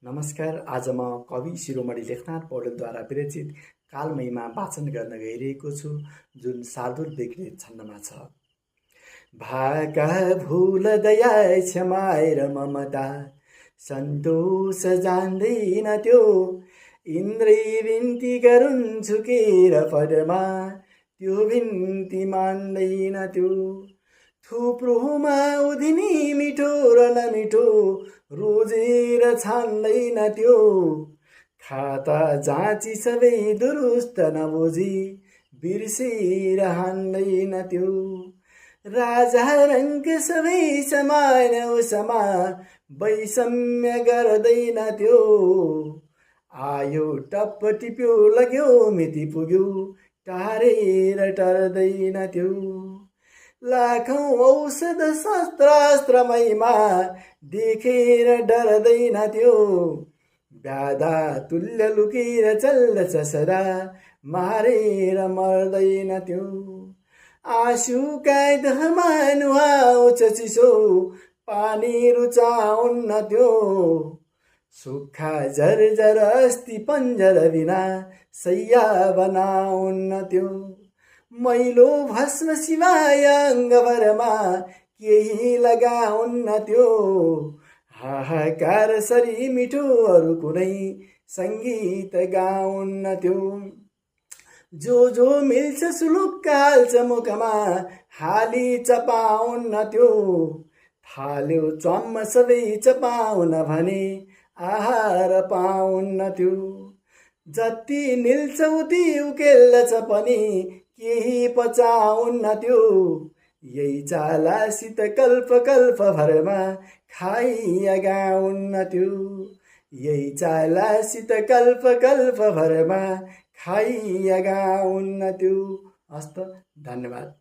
नमस्कार। आज म कवि शिरोमणि लेखनाथ पौडेलद्वारा विरचित कालमैमा वाचन गर्न गइरहेको छु, जुन शार्दूल बेग्रे छन्दमा छ। भाका भूल दया क्षमा र ममता सन्तोष जान्दैन त्यो, इन्द्रै बिन्ती गरुन् झुकेर पदमा त्यो बिन्ती मान्दैन त्यो। थुप्रोमा उधिनी मिठो र नमिठो रोजेर छान्दैन त्यो। खाता जाँची सबै दुरुस्त नबुझी बिर्सेर हान्दैन त्यो। राजा रङ्क सबै समान उसमा वैषम्य गर्दैन त्यो। आयो टप्प टिप्यो लग्यो मिति पुग्यो टारेर टर्दैन त्यो। लाखौं औषध शस्त्रास्त्रमैमा देखेर डरदैन त्यो। व्याधा तुल्य लुकेर चल्दछ सदा मारेर मर्दैन त्यो। आँसुका दहमा नुहाउँछ चिसो पानी रुचाउन्न त्यो। सुक्खा जर्जर अस्ति पन्जर बिना सैया बनाउन्न त्यो। मैलो भस्म शिवाय अङ्गभरमा केही लगाउन्न त्यो। हाहाकार सरी मिठो अरू कुनै सङ्गीत गाउन्न त्यो। जो मिल्छ सुलुक्क हाल्छ मुखमा हाली चपाउन्न त्यो। थाल्यो चम्म सबै चपाउन भने आहार पाउन्न त्यो। जति निल्छ उति उकेल्दछ पनि केही पचाउन्न त्यो। यही चालासित कल्प कल्प भरमा खाइ अगाउन्न त्यो। यही चालासित कल्प कल्प भरमा खाइ अगाउन्न त्यो। हस्त, धन्यवाद।